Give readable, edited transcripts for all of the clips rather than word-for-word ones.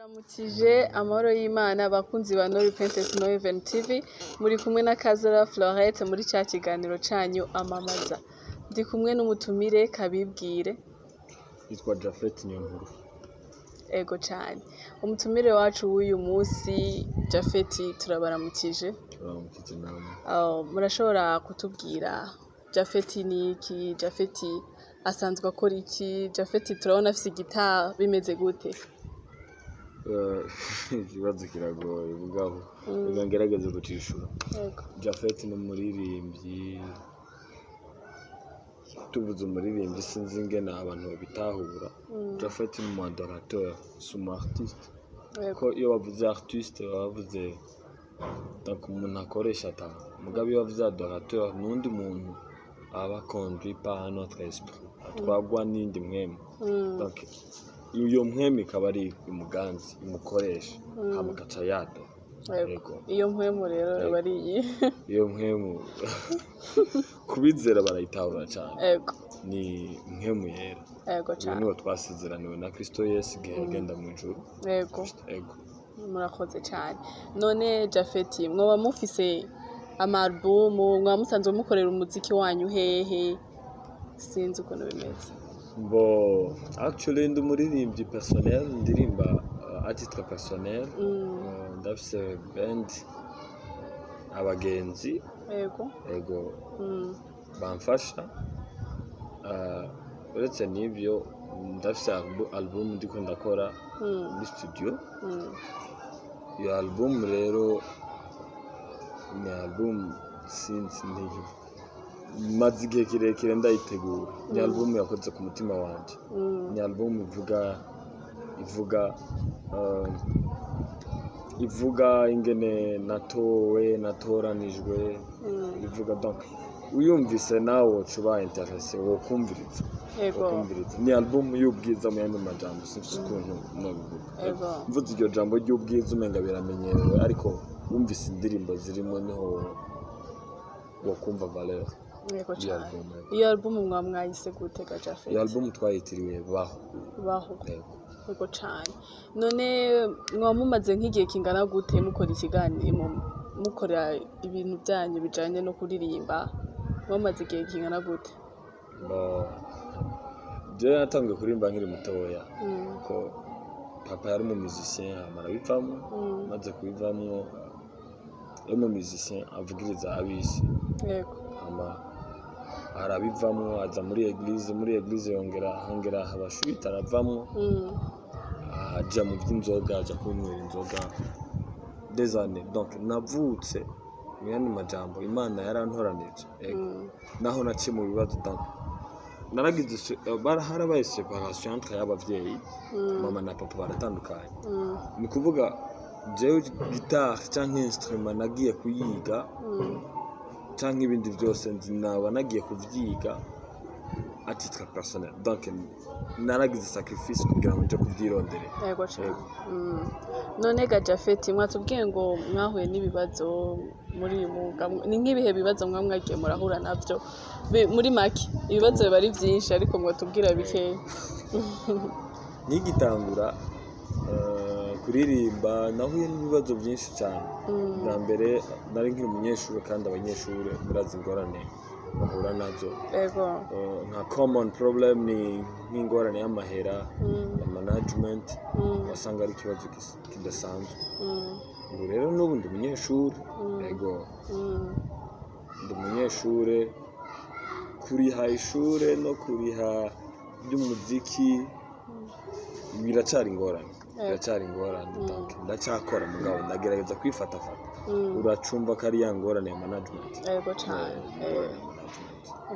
Ndabaramukije amahoro y'Imana bakunzi ba No Repentance No Even TV, muri kumwe na Kazora Florette muri ca kiganiro canyu amamaza. Ndi kumwe n'umutumire kabibwire. Yitwa Japhet Niyonkuru. Ego cane. Umutumire wacu w'uyu musi Japhet, turabaramukije. Turamukije namwe. Murashobora kutubwira Japhet ni iki? Japhet asanzwe akora iki? Japhet turabona afise igitari, bimeze gute? Ikibazo kiragoye mugabo reka ngerageze kucishura. Ego. Japhet ni umuririmbyi. Tuvuze umuririmbyi sinzi ingene abantu babitahura. Japhet ni umu adorateur, si umu artiste. Ego. Ko iyo bavuze artiste baba bavuze donc umuntu akoresha talent. Mugabo iyo bavuze adorateur n'uwundi muntu aba conduit par un autre esprit, atwarwa n'iyindi mpwemu. Donc iyo mpwemu ikaba ari imuganzi imukoresha, hama agaca yado. Ego. Ego. Iyo mpwemu rero aba ari iyi. Iyo mpwemu kubizera barayitahura cane. Ego. Ni mpwemu yera. Ego Uyu cane. niwe twasezeraniwe na Kristo Yesu igihe yagenda mu ijuru. Ego. Ego. Murakoze cyane. None Japhet, mwoba mufise ama album, mwaba musanzwe mukorera umuziki wanyu hehe? Sinzi ukuntu bimeze. Bo, actually ndi umuririmbyi personnel, ndirimba à titre personnel. Ndafise band, abagenzi. Ego. Ego. Bamfasha. Uretse n'ibyo ndafise album ndiko ndakora muri studio. Iyo album rero ni album sinzi nti maze igihe kirekire ndayitegura. Ni album yakoze ku mutima wanje. Ni album ivuga ingene natowe, natoranijwe. Ivuga, donc uyumvise nawe woca uba intéressé, wokumviriza. Ego. Wokumviriza. Ni album y'ubwiza mu yandi majambo, sinzi ukuntu nobivuga. Ego. Mvuze iryo jambo ry'ubwiza umenga biramenyerewe, ariko wumvise indirimbo zirimo niho wokumva valeur Ego y'iyo cane. album. Ego. Iyo album mwaba mwayise gute ga Japhet? Iyo album twayitiriwe Baho. Baho. Ego. Ego cane. None mwaba mumaze nk'igihe kingana gute mukora ikiganiro, mukora ibintu byanyu bijanye no kuririmba? Mwamaze igihe kingana gute? Bo, jewe natanguye kuririmba nkiri mutoya, ko papa yari umu musicien, hama arabivamwo. Maze kubivamwo, yari umu musicien avugiriza abisi. Ego. Hama arabivamwo, aza muri église. Muri église yongera hongera habashwita, aravamwo, aja mu vy'inzoga, aja kwinywera inzoga des années. Donc navutse, mu yandi majambo Imana yarantoranije. Ego. Naho naciye mu bibazo, donc naragize harabaye séparation entre y'abavyeyi. Mama na papa baratandukanye. Ni kuvuga jewe guitare canke instrument nagiye kuyiga, canke ibindi vyose nzi naba nagiye kuvyiga à titre personnel. Donc naragize sacrifice kugira ngo nje kuvyironderera. Ego cane. Ego. None ga Japhet, mwatubwiye ngo mwahuye n'ibibazo muri uyu mwuga. Ni nk'ibihe bibazo mwa mwagiye murahura navyo? Muri make, ibibazo biba ari vyinshi, ariko mwatubwira bikeya. Nkigitangura kuririmba nahuye n'ibibazo byinshi cyane. Bwa mbere nari nkiri umunyeshuri, kandi abanyeshuri murazi ingorane bahura nazo. Ego. Nka common problem ni nk'ingorane y'amahera, ya management. Wasanga ari ikibazo kidasanzwe. Ubu rero n'ubu ndi umunyeshuri. Ego. Ndi umunyeshure, kuriha ishure no kuriha by'umuziki biracari ingorane. Biracari ingorane. Donc ndacyakora, mugabo ndagerageza kwifatafata. Uracumva ko ari ya ngorane ya management. Ego cane. Ingorane ya management.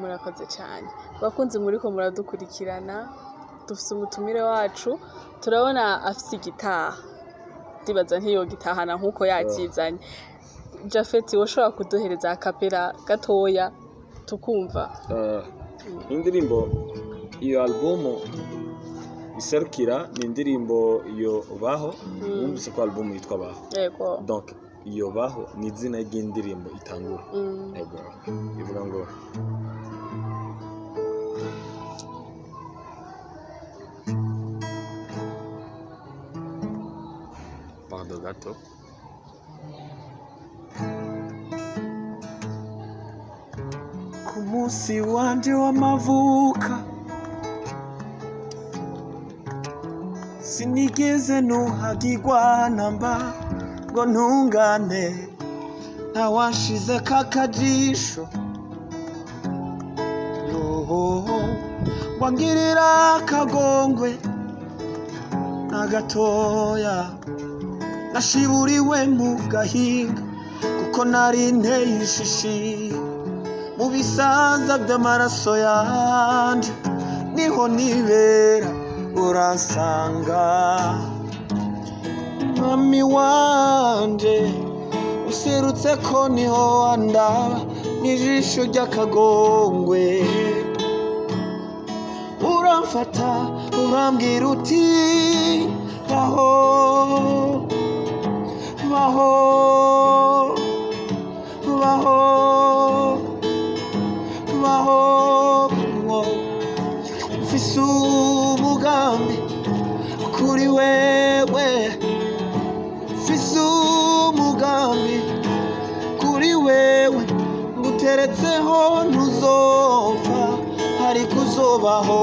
Murakoze cyane bakunzi muriko muradukurikirana. Dufise umutumire wacu, turabona afise igitaha, ndibaza ntiyogitahana nk'uko yakizanye. Japhet, woshobora kuduhereza a cappella gatoya tukumva? Indirimbo iyo album iserukira ni indirimbo iyo Baho. Wumvise ko album yitwa Baho. Yego. Donc iyo Baho ni izina ry'indirimbo itangura. Yego, ivuga ngo: Gato. Ku munsi wanje w'amavuka sinigeze nuhagirwa namba ngo ntungane, ntawashize kakajisho yoho wangirira akagongwe na gatoya. Nashiburiwe mu gahinga kuko nari nteye ishishi mu bisanza by'amaraso yanje, niho nibera uransanga. Mwami wanje userutse ko niho wandaba n'ijisho ry'akagongwe, uramfata urambwira uti baho, baho, baho, baho. Mfise umugambi kuri wewe, mfise umugambi kuri wewe, nguteretseho ntuzopfa ariko uzobaho,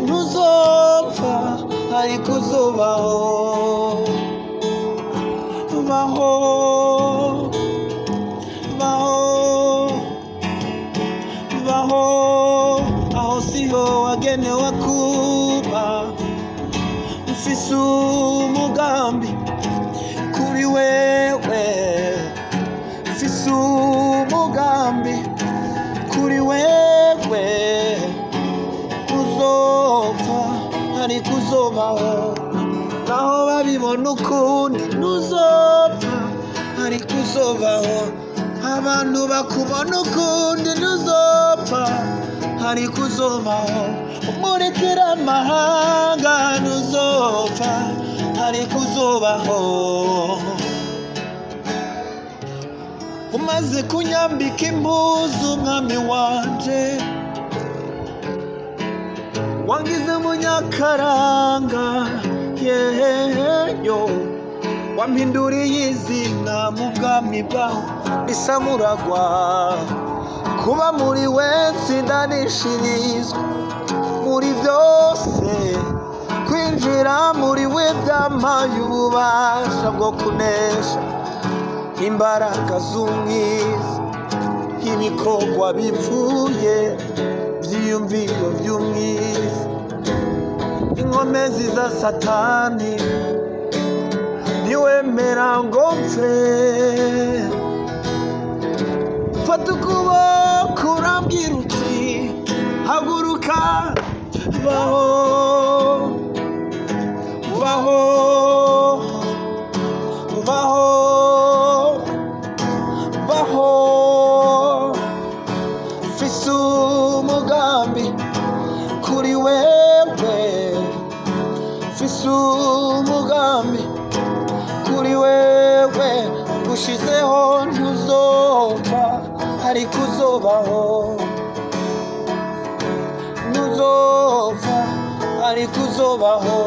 ntuzopfa ariko uzobaho, baho, baho, baho. Aho siho wagenewe kuba, mfise umugambi kuri wewe, mfise umugambi kuri wewe, uzopfa ariko uzobaho, naho babibona ukundi ntuzopfa ariko uzobaho, abantu bakubona ukundi ntuzopfa ariko uzobaho, umurikira amahanga ntuzopfa ariko uzobaho. Umaze kunyambika impuzu mwami wanje, wangize munyakaranga yeyo, wampinduriye izina mu bwami bwawe bisamuragwa, kuba muri we nsindanishirizwa muri byose, kwinjira muri we byampaye ububasha bwo kunesha imbaraga z'umwiza, ibikorwa bipfuye byiyumviro by'umwiza, inkomezi za Satani ntiwemera ngo mpfe. Fata ukuboko urambwira uti haguruka, baho, baho, baho, baho. Mfise umugambi kuri wewe, mfise umugambi kuri wewe, ngushizeho ntuzopfa ariko uzobaho, ntuzopfa ariko uzobaho,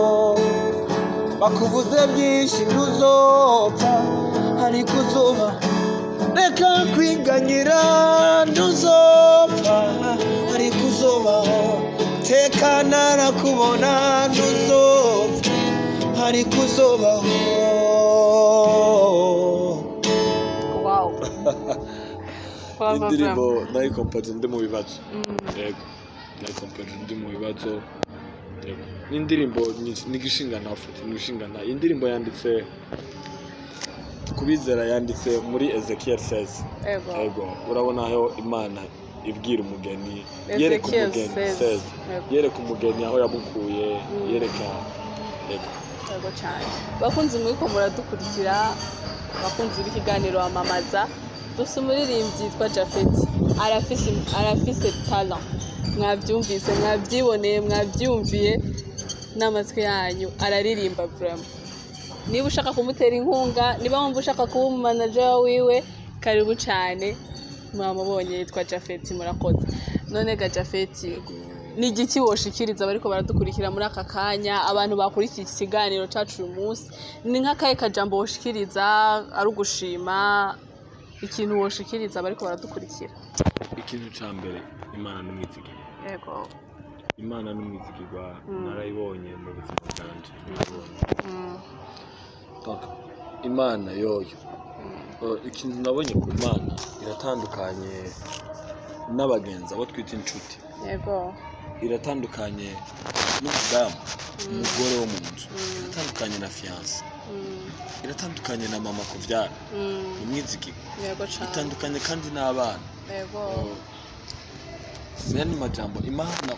bakuvuze byinshi ntuzopfa ariko uzoba, reka kwiganyira ntuzopfa ariko uzobaho, tekana nakubona ntuzopfa ariko uzobaho. Wow. Indirimbo nayikompoje ndi mu bibazo. Yego, nayikompoje ndi mu bibazo. Yego, n'indirimbo n'igishinga ntafite n'igishinga nta. Indirimbo yanditse kubizera, yanditse muri Ezekiel 16. Ego. Yego, urabona aho Imana ibwira umugeni, yereka Ezekiel umugeni 16. 16, Yego. yereka umugeni aho yamukuye, yereka. Yego. Yego cyane. Bakunzi muriko muradukurikira, bakunzi b'ikiganiro Amamaza, dufise umuririmbyi yitwa Japhet. Arafise talent. Mwavyumvise, mwavyiboneye, mwavyumviye n'amatwi yanyu, araririmba vraiment. Niba ushaka kumutera inkunga, niba wumva ushaka kuba umumanager wiwe, karibu cyane. Mwamubonye yitwa Japhet, murakoze. None ga Japhet, Ni igiki woshikiriza bariko baradukurikira muri aka kanya, abantu bakurikiye iki kiganiro cacu uyu munsi? Ni nk'akahe kajambo woshikiriza, ari ugushima, ikintu woshikiriza bariko baradukurikira? Ikintu ca mbere, Imana n'umwizigirwa. Imana n'umwizigirwa. Narayibonye mu buzima bwanje, narayibonye. Donc, Imana yoyo, ikintu nabonye ku Mana, iratandukanye n'abagenzi abo twita inshuti. Iratandukanye n'umudamu, umugore wo mu nzu. Iratandukanye na fiancé. Iratandukanye na mama kuvyara. Umwizigirwa. Yego cane. Itandukanye kandi n'abana. Mu majambo, Imana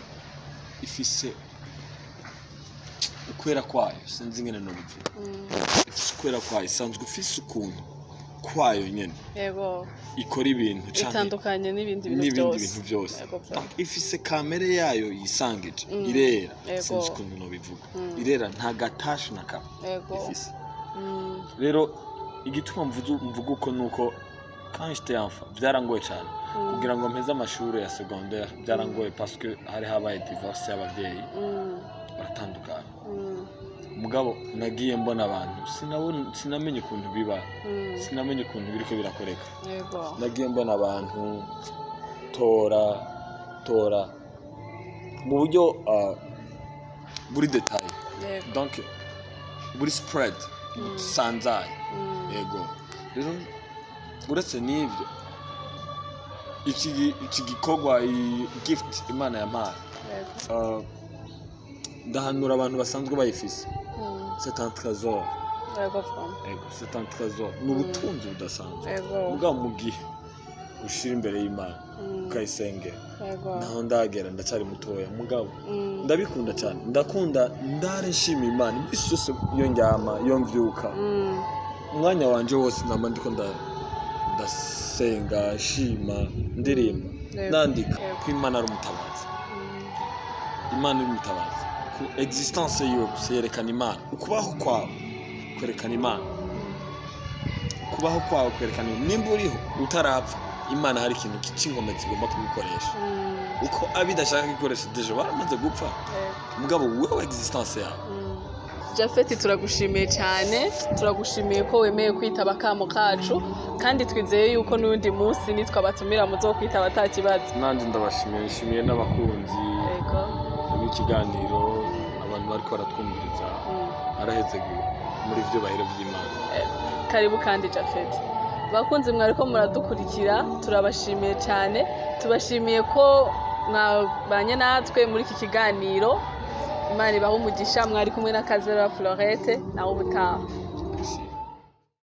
ifise ukwera kwayo, sinzi ingene nobivuga. Ifise ukwera kwayo, isanzwe ifise ukuntu kwayo nyene ikora ibintu canke Itandukanye n'ibindi bintu n'ibindi byose. bintu byose. Yego bro. Donc, ifise kamere yayo yisangije. Irera. Sinzi ukuntu nobivuga. Irera, nta gatashe na kamwe ifise. Rero igituma mvuga uko nuko quand j'étais enfant byarangoye cyane kugira ngo mpeze amashuri ya secondaire. Byarangoye parce que hari habaye divorce y'abavyeyi, baratandukana. Mugabo nagiye mbona abantu, sinamenye ukuntu biba, sinamenye ukuntu biriko birakoreka. Nagiye mbona abantu tora tora mu buryo buri détail, donc buri spread, busanzaye. Yego, rero uretse n'ibyo, iki gikorwa, iyi gift Imana yampaye, ndahanura abantu basanzwe bayifise, c'est un trésor. Yego from. Ego, c'est un trésor, ni ubutunzi budasanzwe. Mugabo mu gihe ushira imbere y'Imana, ukayisengera. Naho ndagera, ndacyari mutoya, mugabo ndabikunda cyane. Ndakunda, ndare nshima Imana iminsi yose, iyo ndyama, iyo mvyuka. Umwanya wanje wose nama ndiko ndasenga, nshima, ndirimba, nandika ko Imana ari umutabazi. Imana iri umutabazi. Ku existence yiwe gusa yerekana Imana. Ukubaho kwawe kwerekana Imana. Kubaho kwawe kwerekana Imana. Nimba uriho utarapfa, Imana hari ikintu c'inkomezi igomba kugukoresha. Uko abidashaka gukoresha déjà baramaze gupfa. Mugabo wewe, existence yawe. Jafeti, turagushimiye cyane. Turagushimiye ko wemeye kwitaba akamo kacu, kandi twizeye yuko n'undi munsi nitwabatumira muzokwitaba ata kibazo. Nanjye ndabashimiye, nshimiye n'abakunzi b'ikiganiro, abantu bariko baratwumviriza. Arahezegiwe muri vyubahiro vy'Imana. Karibu kandi, Jafeti. Bakunzi mwariko muradukurikira, turabashimiye cyane. Tubashimiye ko mwabanye natwe muri iki kiganiro. Imana ibahe umugisha. Mwari kumwe na Kazera Florette. Nawe ubutaha.